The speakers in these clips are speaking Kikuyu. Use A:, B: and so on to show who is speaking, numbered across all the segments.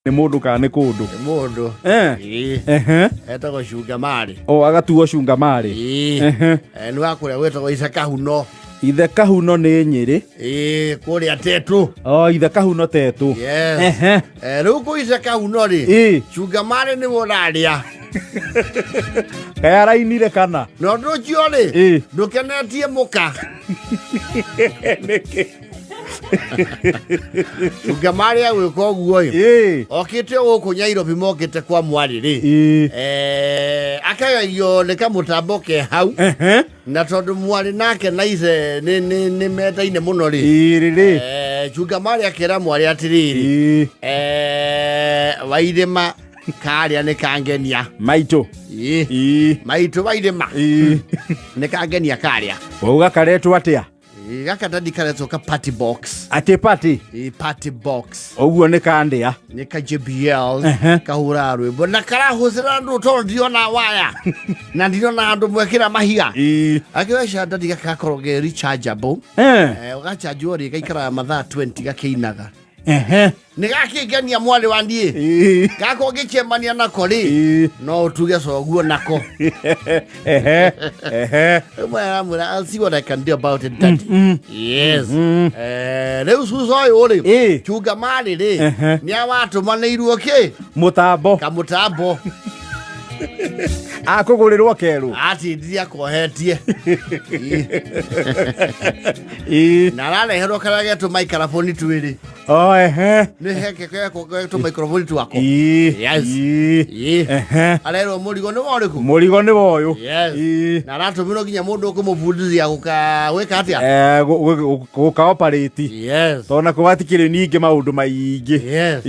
A: Nĩ mũndũ kana nĩ kũndũ?
B: Nĩ mũndũ.
A: Eh.
B: Ĩĩ.
A: Ehe.
B: Etagwo Cungamarĩ.
A: O agatuo Cungamarĩ.
B: Ĩĩ.
A: Ehe.
B: Nĩ wa kũrĩa gwĩtagwo Ithe Kahuno.
A: Ithe Kahuno nĩ Nyĩrĩ.
B: Ĩĩ, kũrĩa Tetũ.
A: O Ithe Kahuno Tetũ.
B: Yes.
A: Ehe.
B: Rĩu kũu Ithe Kahuno rĩ, Cungamarĩ nĩwe ũrarĩa.
A: Kaĩ arainire kana?
B: Na ũndũ ũcio rĩ, ndũkenetie mũka.
A: Nĩkĩ?
B: Cungamarĩ agwĩka ũguo ĩ, okĩte gũkũ Nyairobi mokĩte kwa mwarĩ rĩ, akagegio nĩ kamũtambo ke hau.
A: Ehe.
B: Na tondũ mwarĩ nake na ithe nĩ mendaine mũno rĩ,
A: Ĩĩ rĩrĩ.
B: Cungamarĩ akĩra mwarĩ atĩrĩrĩ, Wairĩma karĩa nĩ kangenia.
A: Maitũ.
B: Ĩĩ. Maitũ Wairĩma nĩ kangenia karĩa.
A: Wauga karetwo atĩa?
B: Ĩĩ, gaka ndadi karetwo ka party box.
A: Atĩ party?
B: Ĩĩ, party box.
A: Ũguo nĩ kandĩa.
B: Nĩ ka JBL.
A: Ehe.
B: Kahũraga rwĩmbo na karahũthĩra andũ tondũ ndirona waya na ndirona andũ mwekĩra mahiga. Akĩweca ndadi gaka gakorwo ge rechargeable. Ũgachanjwo rĩ, gaikaraga mathaa 20 gakĩinaga.
A: Ehe.
B: Nĩ gakĩngenia mwarĩ wa niĩ. Gakwa ngĩcemania nako rĩ, no ũtuge coguo nako.
A: Ehe. Ehe.
B: Rĩmwe aramwĩra, "I'll see what I can do about it, daddy." Yes. Rĩu cuca ũyũ rĩ, Chungamarĩ rĩ, nĩ awatũmanĩirwo kĩ?
A: Mũtambo.
B: Kamũtambo.
A: Akũgũrĩrwo kerũ.
B: Atindirie akohetie. Na arareherwo karĩa getũ maikaraboni twĩrĩ.
A: Oh, ehe.
B: Nĩ heke getũ maikaraboni twako.
A: Yes.
B: Ĩĩ.
A: Ehe.
B: Arerwo mũrigo nĩ worĩkũ?
A: Mũrigo nĩ woyũ.
B: Yes. Na aratũmĩrwo nginya mũndũ ũkũmũbundithia gũka gwĩka atĩa?
A: Gũka operate.
B: Yes.
A: Tondũ nakuo hatikĩrĩ ningĩ maũndũ maingĩ.
B: Yes.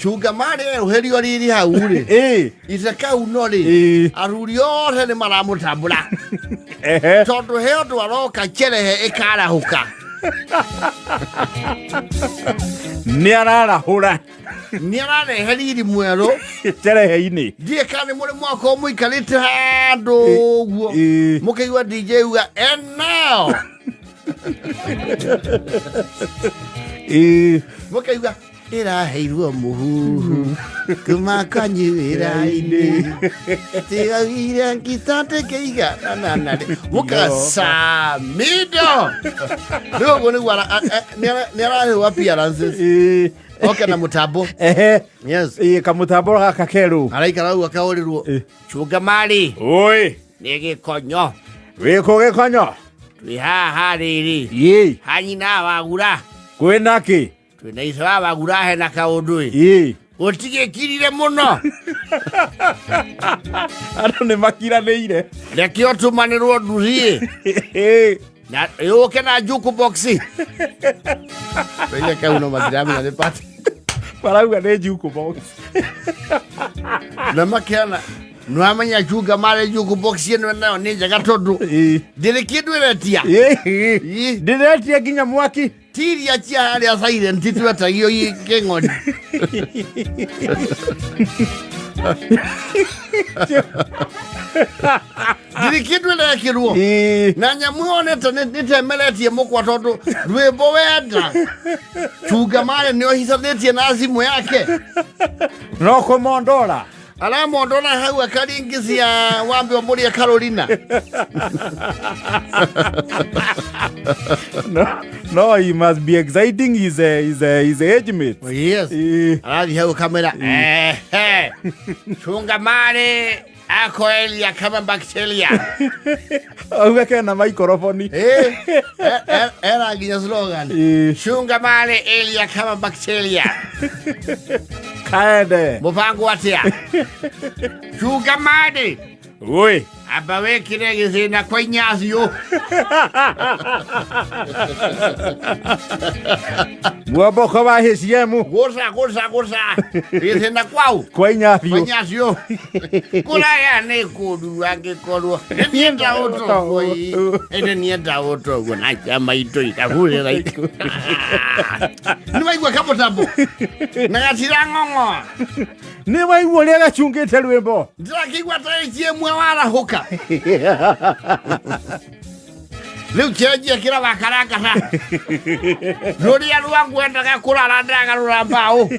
B: Chungamarĩ erũhĩrio riri hau rĩ. Ithe kau no rĩ, aruri othe nĩ maramũtambũra.
A: Ehe.
B: Tondũ he ũndũ aroka njerehe ĩkarahũka.
A: Nĩ ararahũra.
B: Nĩ ararehe riri mwerũ.
A: Njerehe-inĩ.
B: Ndiĩ kana nĩ mũrĩ mwakorwo mũikarĩte handũ ũguo. Mũkaigua DJ uga and now. Mũkaigua ĩraheirwo mũhuhu kuma kwanyu wĩra-inĩ tigagire ngitandĩkeiga nananarĩ mũkacamindo. Rĩu ũguo nĩguo nĩ araheo appearances oke na mũtambo.
A: Ehe.
B: Yes.
A: Ĩĩ, kamũtambo gaka kerũ.
B: Araikara ũguo akaũrĩrwo, Chungamarĩ.
A: Oi.
B: Nĩ gĩkonyo.
A: Wĩkũ gĩkonyo?
B: Twĩ haha rĩrĩ. Hanyina wagura.
A: Kwĩna kĩ?
B: Twĩna ithe wa wagura hena kaũndũ ĩ. Gũtigĩkirire mũno.
A: Andũ nĩ makiranĩire.
B: Reke ũtũmanĩrwo nduthi ĩ. Na yũke na jukebox. Rĩrĩa kau no matiramenya nĩ party.
A: Marauga nĩ jukebox.
B: Na makiana nĩwamenya Chungamarĩ jukebox ĩno nayo nĩ njega tondũ ndĩrĩ kĩndũ ĩretia.
A: Ndĩretia nginya mwaki.
B: Tiria cia harĩa silent twetagio kĩng'ori. Ndirĩ kĩndũ ĩrekĩrwo na nyamũ ĩyo nĩtemeretie mũkwa tondũ rwĩmbo wenda Chungamarĩ nĩ ohicanĩtie na thimũ yake.
A: No kũmondora.
B: Aramondora hau akaringithia wambe ũmũrie Carolina.
A: No, no, he must be exciting his age mate.
B: Yes. Arathiĩ hau kamera. Ehe. Chungamarĩ akoelia kama bacteria.
A: Auga kena maikoroboni.
B: Era nginya slogan. Chungamarĩ elia kama bacteria.
A: Kaende.
B: Mũbango atĩa? Chungamarĩ.
A: Oi.
B: Amba wĩkĩre gĩthĩna kwa inyacio.
A: Muomboko wa HM.
B: Guca guca guca. Gĩthĩna kwau.
A: Kwa inyacio.
B: Kwa inyacio. Kũraya nĩ kũũru angĩkorwo nĩ niĩ ndaũtwo ĩndĩ niĩ ndaũtwo ũguo na chama itũ ikahurĩra ikũ. Nĩ waigua kamũtambo na gatira ng'ong'o.
A: Nĩ waigua ũrĩa gacungĩte rwĩmbo.
B: Ndĩrakĩigua ta ĩmwe warahũka. Rĩu chenjia kĩra wakarangata rũrĩa rwangwendaga kũrara ndagarũra mbaũ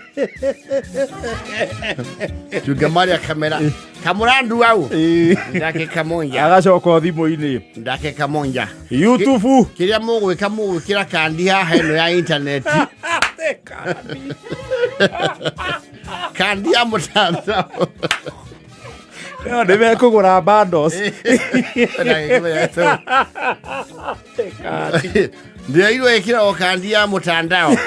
B: tungamaria kamera kamurandu au ndakĩka monja.
A: Agacoka thimũ-inĩ.
B: Ndakĩka monja.
A: YouTube.
B: Kĩrĩa mũgwĩka mũgwĩkĩra kandi haha ĩno ya intaneti, kandi ya mũtandao.
A: Ĩyo nĩ mekũgũra bundles.
B: Ndĩrairwo ĩkĩra o kandi ya mũtandao,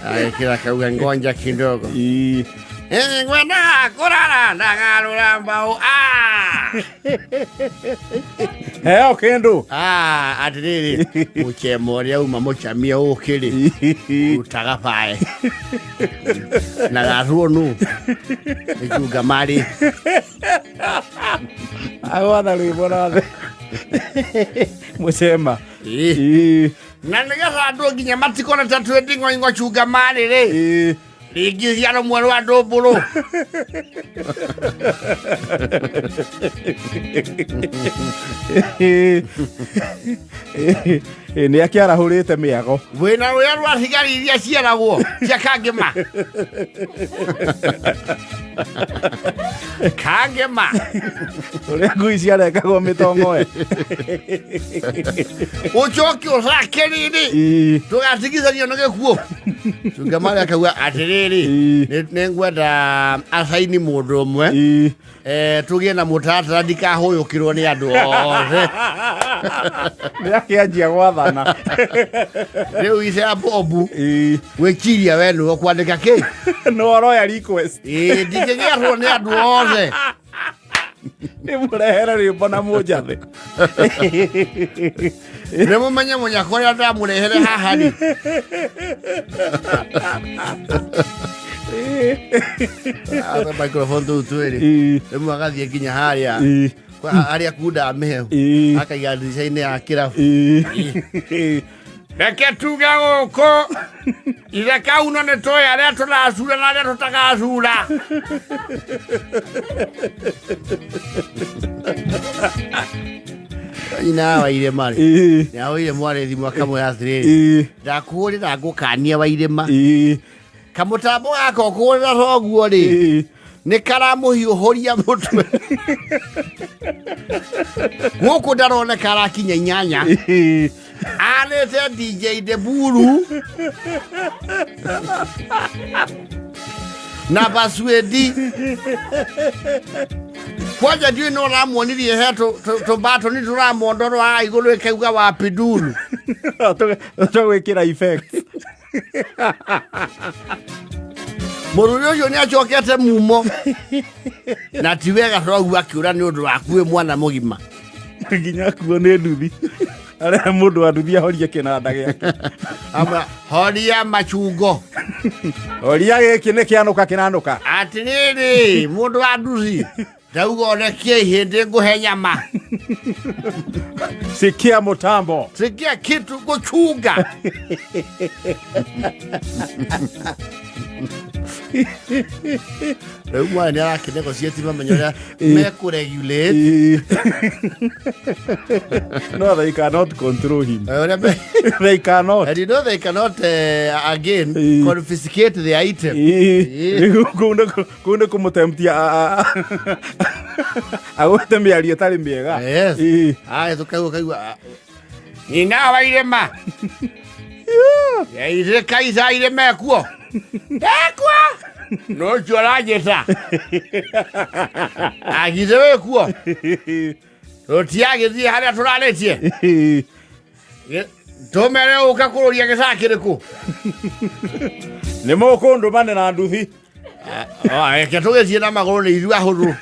B: agĩkĩra kauga ngonja kidogo.
A: Ĩĩ.
B: Ngwenda kũrara ndagarũra mbaũ. Ah!
A: Heo kĩndũ.
B: Ah, atĩrĩrĩ, mũchemo ũrĩa uma mũcamia ũkĩrĩ rutaga bae na garuo nũ ĩcunga marĩ.
A: Agwatha rwĩmbo nathe mũcema.
B: Ĩĩ.
A: Ĩĩ.
B: Na nĩgetha andũ nginya matikone ta twĩ nding'oing'o cunga marĩ rĩ,
A: Ĩĩ.
B: ringithia rũmwe rwa ndũmbũrũ.
A: Ĩĩ. Ĩĩ, nĩ akĩarahũrĩte mĩago.
B: Wĩna rũrĩa rwa thigari iria ciaragwo cia kangĩma kangĩma.
A: Ũrĩa ngui ciarengagwo mĩtongoe.
B: Ũcoke ũcake rĩrĩ.
A: Ĩĩ.
B: Tũgatigithanio nĩ gĩkuũ. Cunga marĩa akauga atĩrĩrĩ,
A: Ĩĩ.
B: Nĩ ngwenda acaini mũndũ ũmwe.
A: Ĩĩ.
B: Tũgĩe na mũtaratara ndikahũyũkĩrwo nĩ andũ othe.
A: Nĩ akĩanjia gwathana.
B: Rĩu ice ya bobu.
A: Ĩĩ.
B: Gwĩciria we nĩwe kwandĩka kĩ.
A: Nĩ waroya request.
B: Ĩĩ, ndingĩgĩarwo nĩ andũ othe.
A: Nĩ mũrehere rwĩmbo na mũnjathe.
B: Nĩ mũmenye mũnyaka ũrĩa ndamũrehere haha rĩ. Ate microphone tũu twĩrĩ.
A: Ĩĩ.
B: Rĩmwe agathiĩ nginya harĩa
A: Ĩĩ.
B: harĩa kunda mĩhehu.
A: Ĩĩ.
B: Akaiga ndirica-inĩ ya kĩrabu.
A: Ĩĩ.
B: Reke tuge gũkũ ithe kauno nĩ tũĩ arĩa tũracura na arĩa tũtagacura. Nyina wa irĩma rĩ,
A: Ĩĩ.
B: nĩ ahũrire mwarĩ thimũ akamwĩra atĩrĩrĩ,
A: Ĩĩ.
B: ndakũhũrĩra ngũkania wa irĩma,
A: Ĩĩ.
B: kamũtambo gaka ũkũhũrĩra toguo rĩ,
A: Ĩĩ.
B: nĩ karamũhiũhũria mũtwe gũkũ ndaroneka arakinya 8.
A: Ĩĩ.
B: Anĩte DJ Deburu na Baswedi kwanja ndiũĩ no ramuonirie he tũmbatũni tũramondoro haha igũrũ ĩkauga wa pidulu.
A: Tũgwĩkĩra effects.
B: Mũrũri ũcio nĩ acokete mumo na ti wega toguo akĩũra nĩ ũndũ waku wĩ mwana mũgima.
A: Nginya kuo nĩ nduthi arĩa mũndũ wa nduthi ahorie kĩnanda gĩake.
B: Ama, horia machungo.
A: Horia gĩkĩ nĩ kĩanũka kĩranũka.
B: Atĩrĩrĩ, mũndũ wa nduthi ndauga onekie ihĩndĩ ngũhe nyama.
A: Sikia mũtambo.
B: Sikia kitu gũchunga. Rĩu mwana nĩ arakĩnegotiate mamenya ũrĩa mekũregulate.
A: Ĩĩ. No, they cannot control him.
B: Ũrĩa
A: They cannot.
B: And you know they cannot again
A: Ĩĩ.
B: confiscate the item.
A: Ĩĩ. Kũu nĩ kũmũtemtia agwete mĩario ĩtarĩ mĩega.
B: Yes.
A: Ĩĩ.
B: Aya tukaigua kaigua nyina wa irĩma ithe kaisa irĩma ekuo ekuo no ũcio ũranjĩta agithe wĩkuo tũtiagĩthiĩ harĩa tũrarĩtie.
A: Ĩĩ.
B: Tũmere ũka kũrũria gĩcaa kĩrĩkũ.
A: Nĩ mũkũndũmane na nduthi.
B: Reke tũgĩthiĩ na magũrũ nĩ ithuĩ ahũthũ.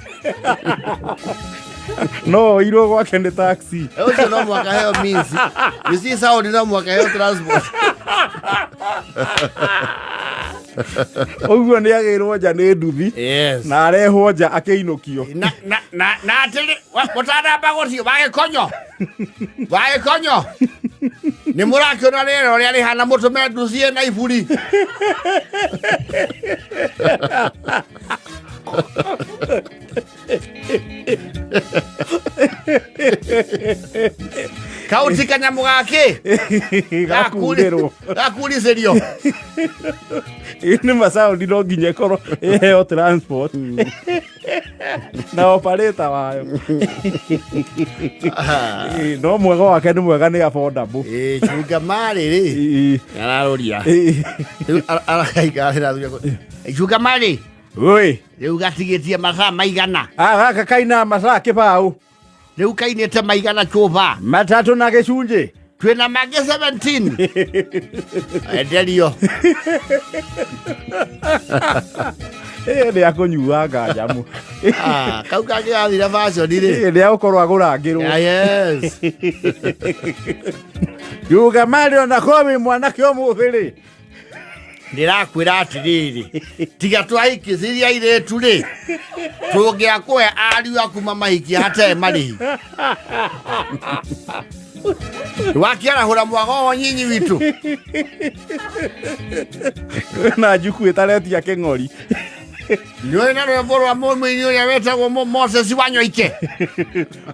A: No irwo gwake nĩ taxi.
B: Ũcio no mwaka heo means you see sound no mwaka heo transport.
A: Ũguo nĩ agĩrwo nja nĩ nduthi.
B: Yes.
A: Na arehwo nja akĩinũkio.
B: Na na na na atĩrĩ mũtanamba gũthiĩ wagĩkonyo wagĩkonyo nĩ mũrakĩona rĩera ũrĩa rĩhana mũtũme nduthi ĩna iburi. Kauti kanyamũ gakĩ
A: Gakurĩrwo.
B: Gakuricĩrio.
A: Nĩ macaũndi no nginya ĩkorwo ĩheo transport na operator wayo. Ĩ, no mwega wake nĩ mwega, nĩ affordable.
B: Ĩ, cunga marĩ rĩ ararũria. Rĩu araikarĩra thutha. Cunga marĩ.
A: Oi.
B: Rĩu gatigĩtie mathaa maigana?
A: Ah, gaka kaina mathaa kĩbaũ.
B: Rĩu kainĩte maigana cuba?
A: Matatũ na gĩcunjĩ.
B: Twĩna mangĩ 17 enderio.
A: Ĩ, nĩ akũnyua nganjamu.
B: Ah, kau kangĩ gathira fashion rĩ.
A: Ĩ, nĩ agũkorwo agũrangĩrwo.
B: Ah, yes.
A: Yuga marĩ ona korwo wĩ mwanake ũmũthĩ rĩ.
B: Ndĩrakwĩra atĩrĩrĩ, tiga twahikĩciria airĩtu rĩ, tũngĩakũhe ariũ aku mamahikie hatarĩ marĩhi. Wakĩarahũra mwago wa nyinyi witũ.
A: Na njuku ĩtaretia kĩng'ori.
B: Nĩũĩ na rwĩmbo rwa mũini ũrĩa wetagwo Moses Wanyoike?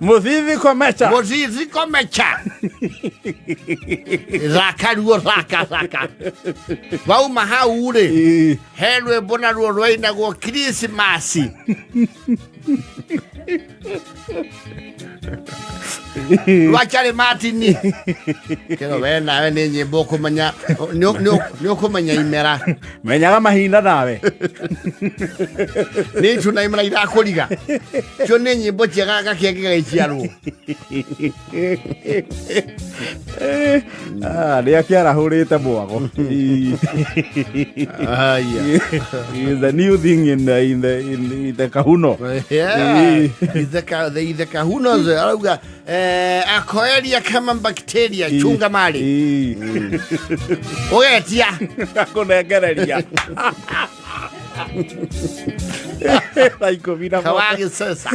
A: Mũthithi komecha.
B: Mũthithi komecha, thaka ruo, thaka thaka wauma hau rĩ. He rwĩmbo naruo rwainagwo Krismasi rwa Charlie Martin. Kĩro we nawe nĩ nyĩmbo ũkũmenya, nĩ ũkũmenya imera.
A: Menyaga mahinda nawe.
B: Nĩ itu na imera irakũriga cio, nĩ nyĩmbo cia gakenge gagĩciarwo.
A: Ah, nĩ akĩarahũrĩte mwago.
B: Aya.
A: Is the new thing in the kahuno.
B: Yeah. Ithe kahuno arauga akoeria kama bacteria, chunga mali. Ũgetia.
A: Akũnengereria thaa 11.
B: Kawagĩcesa.